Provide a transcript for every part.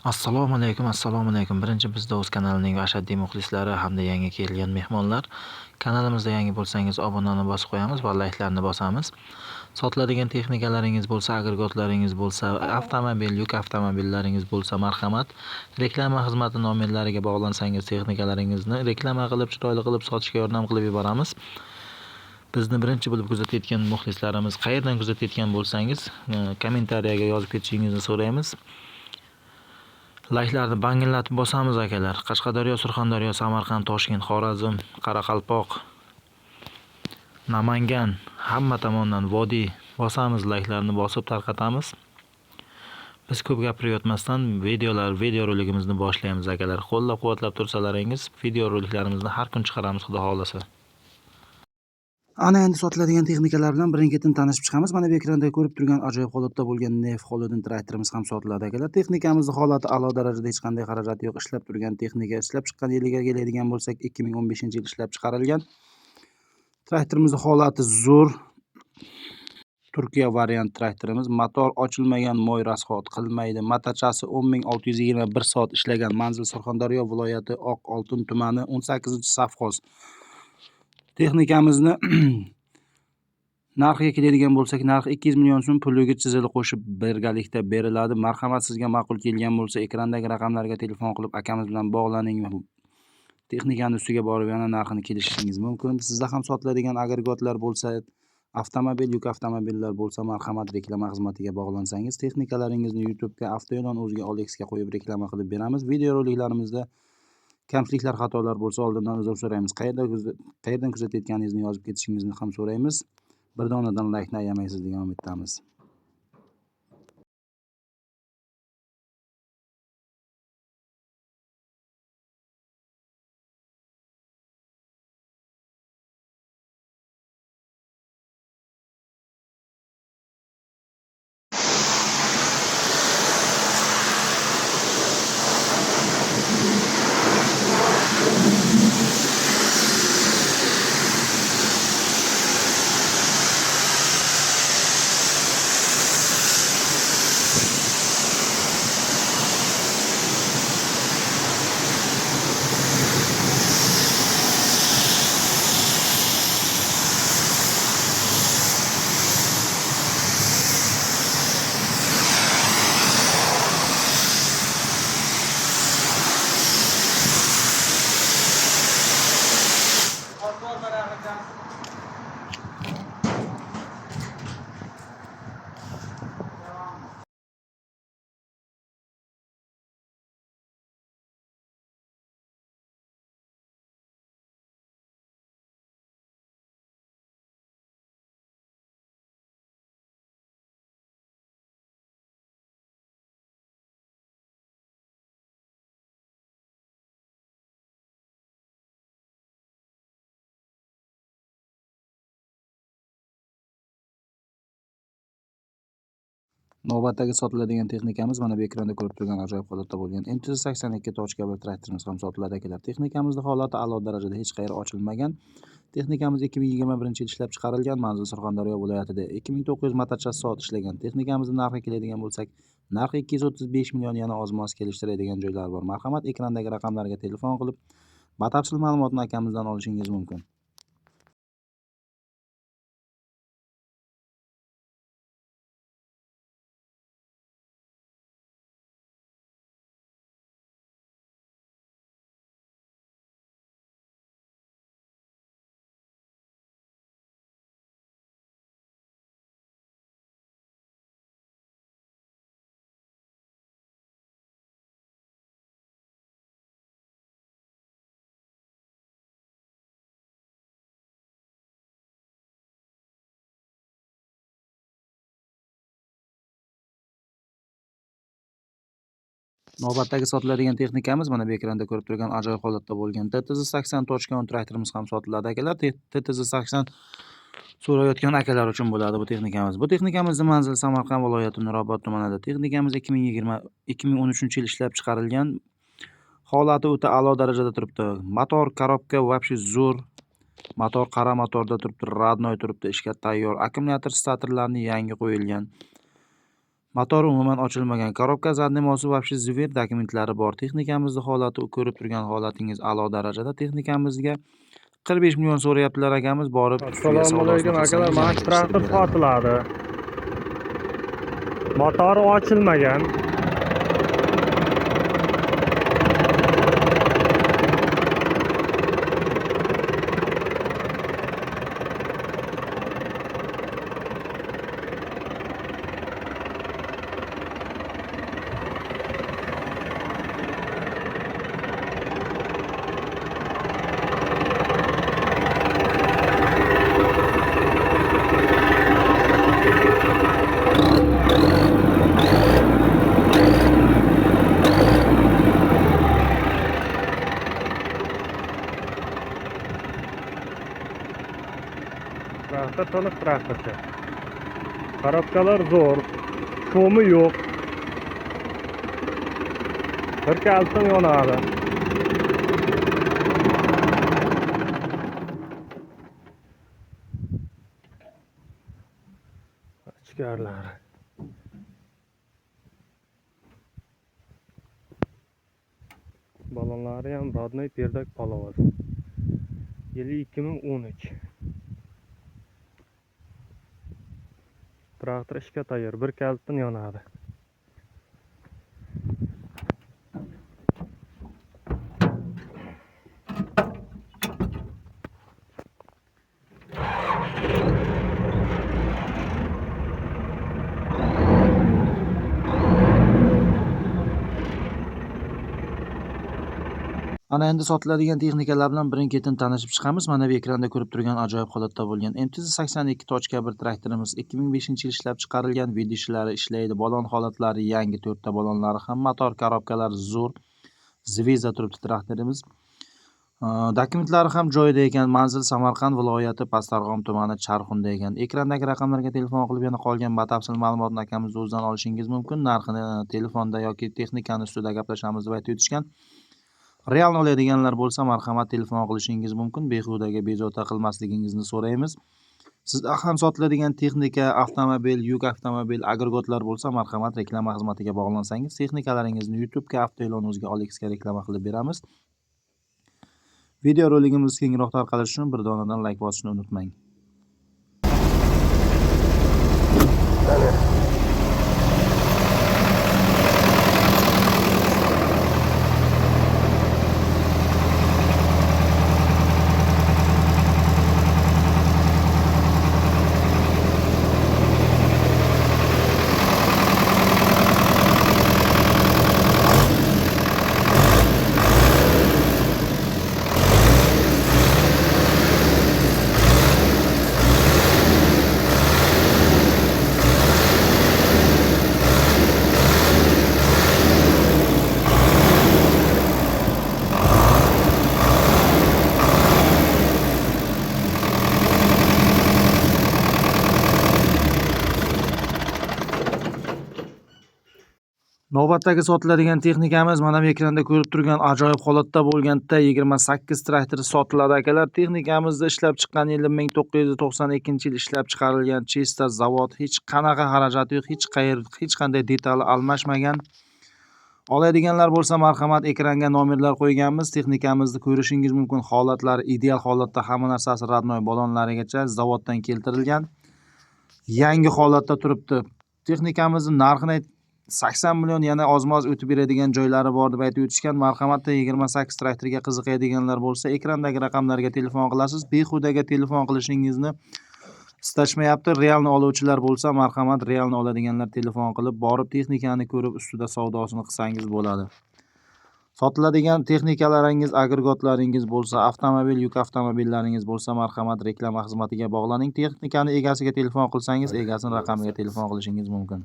Assalomu alaykum, assalomu alaykum. Birinchi bizda o'z kanalining ashaddiy muxlislari hamda yangi kelgan mehmonlar. Kanalimizda yangi bo'lsangiz obunani bosib qo'yamiz va layklarni bosamiz. Sotiladigan texnikalaringiz bo'lsa, agregatlaringiz bo'lsa, avtomobil, yuk avtomobillaringiz bo'lsa, marhamat. Reklama xizmati nomerlariga bog'lansangiz texnikalaringizni reklama qilib, chiroyli qilib sotishga yordam qilib yuboramiz. Bizni birinchi bo'lib kuzatayotgan muxlislarimiz qayerdan kuzatayotgan bo'lsangiz, kommentariyaga yozib ketishingizni so'raymiz. Layklarni bangillatib bosamiz akalar. Qashqadaryo, Surxondaryo, Samarqand, Toshkent, Xorazm, Qoraqalpoq, Namangan, hamma tomondan vodiy bosamiz, layklarni bosib tarqatamiz. Biz ko'p gapirib yotmasdan videorolikimizni boshlaymiz akalar. Qo'llab-quvvatlab tursalaringiz videoroliklarimizni har kun chiqaramiz, xudo xohlasa. Ana endi sotiladigan texnikalar bilan birin-ketin tanishib chiqamiz. Mana bu ekranda ko'rib turgan ajoyib holatda bo'lgan Nef Holodin traktorimiz ham sotiladi akalar. Texnikamizni holati a'lo darajada, hech qanday xarajati yo'q. Ishlab turgan texnika, ishlab chiqqan yiliga keladigan bo'lsak, 2015-yil ishlab chiqarilgan. Traktorimizni holati zo'r. Turkiya variant traktorimiz. Motor ochilmagan, moy rasxod qilmaydi. Matachasi 10 621 soat ishlagan. Manzil Surxondaryo viloyati Oq Oltin tumani 18-sovxoz. Texnikamizni narxiga keladigan bo'lsak, narxi 200 million so'm, puliga chizili qo'shib birgalikda beriladi. Marhamat, sizga ma'qul kelgan bo'lsa, ekrandagi raqamlarga telefon qilib akamiz bilan bog'laning. Texnikani ustiga borib yana narxini kelishishingiz mumkin. Sizda ham sotiladigan agregatlar bo'lsa, avtomobil, yuk avtomobillar bo'lsa, marhamat, reklama xizmatiga bog'lansangiz, texnikalaringizni YouTube'ga, Avtoe'lon o'ziga OLXga qo'yib reklama qilib beramiz. Videoroliklarimizda kamchiliklar, xatolar bo'lsa, oldindan uzr so'raymiz. Qayerdan kuzatayotganingizni yozib ketishingizni ham so'raymiz. Bir donadan laykni ayamaysiz degan umiddamiz. Navbatdagi sotiladigan texnikamiz mana bu ekranda ko'rib turgan ajoyib holatda bo'lgan MTZ 82.1 traktorimiz ham sotiladi akalar. Texnikamizning holati a'lo darajada, hech qayeri ochilmagan. Texnikamiz 2021-yil ishlab chiqarilgan, manzil Surxondaryo viloyatida 2900 motachasi soat ishlagan. Texnikamizning narxiga keladigan bo'lsak, narxi 235 million, yana oz-moz kelishtiradigan joylar bor. Marhamat, ekrandagi raqamlarga telefon qilib, batafsil ma'lumotni akamizdan olishingiz mumkin. Navbatdagi sotiladigan texnikamiz mana bu ekranda ko'rib turgan ajoyib holatda bo'lgan TTZ 80.10 traktorimiz ham sotiladi akalar. TTZ 80 so'rayotgan akalar uchun bo'ladi bu texnikamiz. Bu texnikamizni manzili Samarqand viloyati Nurobod tumanida. Texnikamiz 2013-yil ishlab chiqarilgan. Holati o'ta a'lo darajada turibdi. Motor, korobka вообще zo'r. Motor qara motorda turibdi, родной turibdi, ishga tayyor. Akkumulyator statorlarni yangi qo'yilgan. Motor umuman ochilmagan. Korobka задний mosi вообще zver, dokumentlari bor. Texnikamizni holati ko'rib turgan holatingiz a'lo darajada. Texnikamizga 45 million so'rayaptilar akamiz, borib ustiga Assalomu savdosini alaykum akalar, qilsangiz mana yana shu kelishtirib traktor beradi. sotiladi. Motori ochilmagan. Traktor to'liq traktorcha. Korobkalar zo'r, sho'mi yo'q. Bir kalitdan yonadi. Ichkarilari. Balonlari ham rodnoy perdak polovoz. Yili 2013. Traktor ishga tayyor, bir kalitdan yonadi. Ana endi sotiladigan texnikalar bilan birin-ketin tanishib chiqamiz. Mana bu ekranda ko'rib turgan ajoyib holatda bo'lgan MTZ 82.1 traktorimiz 2005-yil ishlab chiqarilgan, vidishlari ishlaydi, balon holatlari yangi, 4 ta balonlari ham, motor korobkalari zo'r, Zvezda turibdi traktorimiz. Dokumentlari ham joyida ekan. Manzil Samarqand viloyati Pastdarg'om tumani Charxunda ekan. Ekrandagi raqamlarga telefon qilib yana qolgan batafsil ma'lumotni akamiz o'zidan olishingiz mumkin. Narxini telefonda yoki texnikani ustida gaplashamiz deb aytib o'tishgan. Realni oladiganlar bo'lsa, marhamat telefon qilishingiz mumkin. Behudaga bezovta qilmasligingizni so'raymiz. Sizda ham sotiladigan texnika, avtomobil, yuk avtomobil, agregatlar bo'lsa, marhamat reklama xizmatiga bog'lansangiz, texnikalaringizni YouTube'ga, Avtoilon.uzga, OLXga reklama qilib beramiz. Video roligimiz kengroq tarqalishi uchun bir donadan like bosishni unutmang. Navbatdagi sotiladigan texnikamiz mana bu ekranda ko'rib turgan ajoyib holatda bo'lgan T28 traktori sotiladi akalar. Texnikamizda ishlab chiqqan yili 1992-yil ishlab chiqarilgan, chista zavod, hech qanaqa xarajati yo'q, hech qayer, hech qanday detali almashmagan. Oladiganlar bo'lsa marhamat, ekranga nomerlar qo'yganmiz. Texnikamizni ko'rishingiz mumkin. Holatlari ideal holatda, hamma narsasi rodnoy balonlarigacha zavoddan keltirilgan. Yangi holatda turibdi. Texnikamizning narxini 80 million, yana ozmoz o'tib beradigan joylari bor deb aytib o'tishgan. Marhamat, T28 traktoriga qiziqadiganlar bo'lsa, ekrandagi raqamlarga telefon qilasiz. Behudaga telefon qilishingizni istashmayapti. Realni oluvchilar bo'lsa, marhamat, realni oladiganlar telefon qilib, borib texnikani ko'rib, ustida savdosini qilsangiz bo'ladi. Sotiladigan texnikalaringiz, agregatlaringiz bo'lsa, avtomobil, yuk avtomobillaringiz bo'lsa, marhamat, reklama xizmatiga bog'laning. Texnikani egasiga telefon qilsangiz, egasining raqamiga telefon qilishingiz mumkin.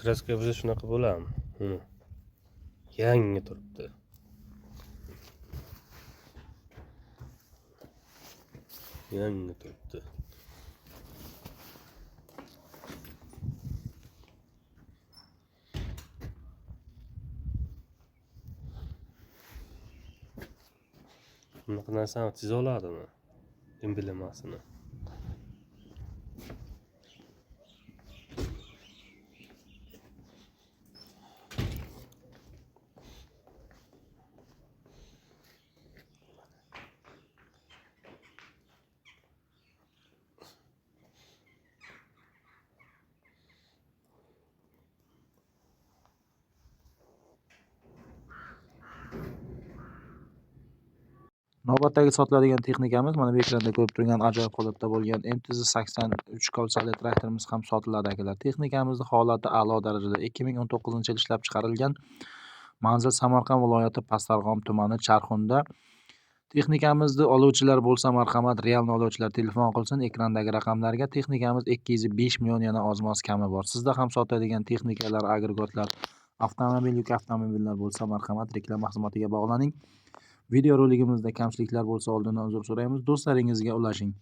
Kraska biza shunaqa bo'ladimi? Yangi turibdi. Yangi turibdi. Bunaqa narsani chiza oladimi? Emblemasini. Navbatdagi sotiladigan texnikamiz mana bu ekranda ko'rib turgan ajoyib holatda bo'lgan MTZ 83 kolsali traktorimiz ham sotiladi akalar. Texnikamizning holati a'lo darajada. 2019-yil ishlab chiqarilgan. Manzil Samarqand viloyati Pastdarg'om tumani Charxunda. Texnikamizni oluvchilar bo'lsa marhamat, realni oluvchilar telefon qilsin ekrandagi raqamlarga. Texnikamiz 205 million yana oz-moz kami bor. Sizda ham sotadigan texnikalar, agregatlar, avtomobil, yuk avtomobillar bo'lsa marhamat, reklama xizmatiga bog'laning. Video roligimizda kamchiliklar bo'lsa oldindan uzr so'raymiz. Do'stlaringizga ulashing.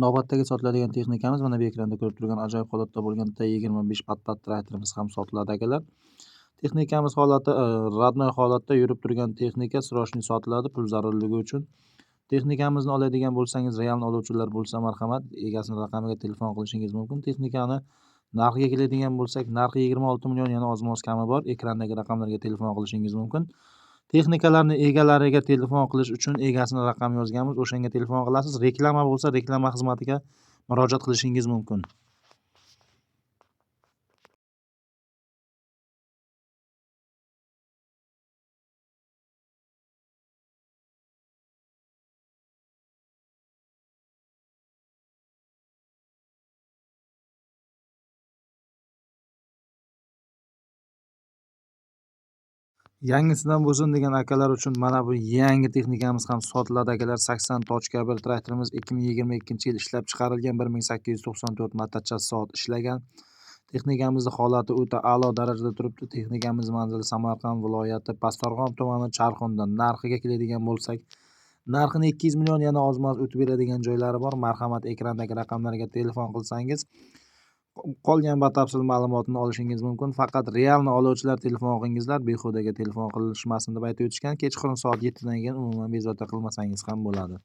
Navbatdagi sotiladigan texnikamiz mana bu ekranda ko'rib turgan ajoyib holatda bo'lgan T25 Patpat traktorimiz ham sotiladi akalar. Texnikamiz holati rodnoy holatda yurib turgan texnika, srochniy sotiladi pul zarurligi uchun. Texnikamizni oladigan bo'lsangiz, realni oluvchilar bo'lsa marhamat, egasini raqamiga telefon qilishingiz mumkin. Texnikani narxiga keladigan bo'lsak, narxi 26 million yana oz-moz kami bor. Ekrandagi raqamlarga telefon qilishingiz mumkin. Texnikalarni egalariga telefon qilish uchun egasini raqam yozganmiz, o'shanga telefon qilasiz. Reklama bo'lsa, reklama xizmatiga murojaat qilishingiz mumkin. Yangisidan bo'lsin degan akalar uchun mana bu yangi texnikamiz ham sotiladi akalar. 80.1 traktorimiz 2022-yil ishlab chiqarilgan, 1894 motochas soat ishlagan. Texnikamizning holati o'ta a'lo darajada turibdi. Texnikamiz manzili Samarqand viloyati Pastdarg'om tumani Charxunda. Narxiga keladigan bo'lsak, narxini 200 million yana oz-moz o'tib beradigan joylari bor. Marhamat, ekrandagi raqamlarga telefon qilsangiz qolgan batafsil ma'lumotni olishingiz mumkin. Faqat realni oluvchilar telefon qilingizlar, behudaga telefon qilishmasin deb aytib o'tishgan. Kechqurun soat 7 dan keyin umuman bezovta qilmasangiz ham bo'ladi.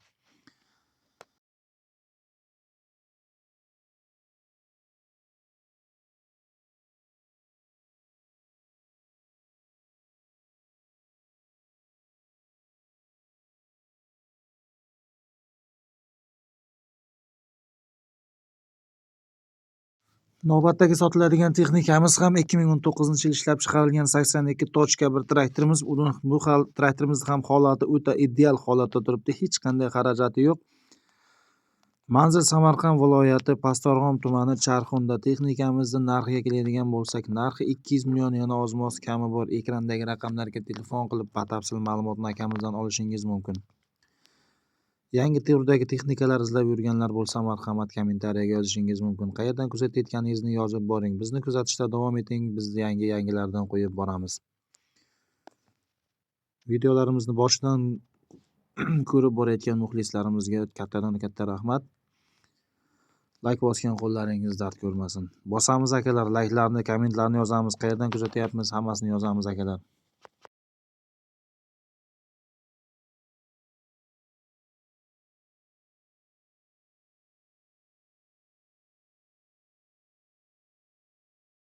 Navbatdagi sotiladigan texnikamiz ham 2019-yil ishlab chiqarilgan 82.1 traktorimiz. Bu traktorimizning ham holati o'ta ideal holatda turibdi. Hech qanday xarajati yo'q. Manzil Samarqand viloyati Pastdarg'om tumani Charxunda. Texnikamizning narxiga keladigan bo'lsak, narxi 200 million yana oz-moz kami bor. Ekrandagi raqamlarga telefon qilib batafsil ma'lumotni akamizdan olishingiz mumkin. Yangi turdagi texnikalar izlab yurganlar bo'lsa marhamat, kommentariyaga yozishingiz mumkin. Qayerdan kuzatayotganingizni yozib boring. Bizni kuzatishda davom eting. Biz yangi yangilardan qo'yib boramiz. Videolarimizni boshidan ko'rib borayotgan muxlislarimizga kattadan katta rahmat. Like bosgan qo'llaringiz dard ko'rmasin. Bosamiz akalar, likelarni, kommentlarni yozamiz. Qayerdan kuzatyapmiz, hammasini yozamiz akalar.